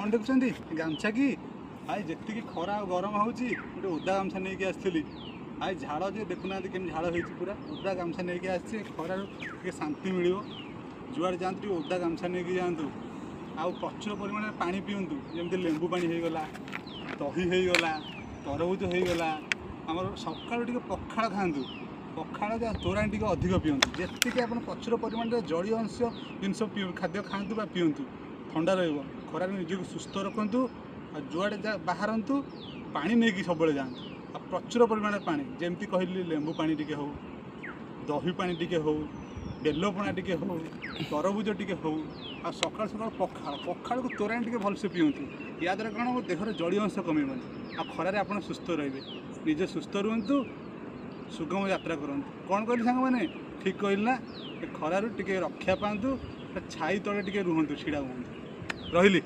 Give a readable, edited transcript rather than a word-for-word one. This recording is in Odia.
କ'ଣ ଦେଖୁଛନ୍ତି? ଗାମୁଛା କି? ଭାଇ, ଯେତିକି ଖରା ଆଉ ଗରମ ହେଉଛି, ଗୋଟେ ଓଦା ଗାମୁଛା ନେଇକି ଆସିଥିଲି। ଭାଇ, ଝାଳ ଯେ ଦେଖୁନାହାନ୍ତି କେମିତି ଝାଳ ହେଇଛି, ପୁରା ଓଦା ଗାମୁଛା ନେଇକି ଆସିଛି। ଖରାରୁ ଟିକେ ଶାନ୍ତି ମିଳିବ। ଯୁଆଡ଼େ ଯାଆନ୍ତୁ, ଟିକେ ଓଦା ଗାମୁଛା ନେଇକି ଯାଆନ୍ତୁ ଆଉ ପ୍ରଚୁର ପରିମାଣରେ ପାଣି ପିଅନ୍ତୁ। ଯେମିତି ଲେମ୍ବୁ ପାଣି ହେଇଗଲା, ଦହି ହେଇଗଲା, ତରଭୁଜ ହେଇଗଲା। ଆମର ସକାଳୁ ଟିକେ ପଖାଳ ଖାଆନ୍ତୁ। ପଖାଳ ଯାହା ତୋରାଣି ଟିକେ ଅଧିକ ପିଅନ୍ତୁ। ଯେତିକି ଆପଣ ପ୍ରଚୁର ପରିମାଣରେ ଜଳୀୟ ଅଂଶ ଜିନିଷ ଖାଦ୍ୟ ଖାଆନ୍ତୁ ବା ପିଅନ୍ତୁ, ଥଣ୍ଡା ରହିବ। ଖରାରେ ନିଜକୁ ସୁସ୍ଥ ରଖନ୍ତୁ ଆଉ ଯୁଆଡ଼େ ଯା ବାହାରନ୍ତୁ, ପାଣି ନେଇକି ସବୁବେଳେ ଯାଆନ୍ତୁ ଆଉ ପ୍ରଚୁର ପରିମାଣରେ ପାଣି। ଯେମିତି କହିଲି, ଲେମ୍ବୁ ପାଣି ଟିକେ ହଉ, ଦହି ପାଣି ଟିକେ ହଉ, ବେଲ ପଣା ଟିକେ ହଉ, ତରଭୁଜ ଟିକେ ହଉ ଆଉ ସକାଳୁ ସକାଳୁ ପଖାଳ, ପଖାଳକୁ ତୋରାଣି ଟିକେ ଭଲସେ ପିଅନ୍ତୁ। ୟା ଦ୍ୱାରା କ'ଣ ହେବ? ଦେହରେ ଜଳୀୟ ଅଂଶ କମିବନି ଆଉ ଖରାରେ ଆପଣ ସୁସ୍ଥ ରହିବେ। ନିଜେ ସୁସ୍ଥ ରୁହନ୍ତୁ, ସୁଗମ ଯାତ୍ରା କରନ୍ତୁ। କ'ଣ କହିଲି ସାଙ୍ଗମାନେ, ଠିକ୍ କହିଲି ନା? ଏ ଖରାରୁ ଟିକେ ରକ୍ଷା ପାଆନ୍ତୁ, ଛାଇ ତଳେ ଟିକେ ରୁହନ୍ତୁ, ଛିଡ଼ା ହୁଅନ୍ତୁ। ରହିଲି।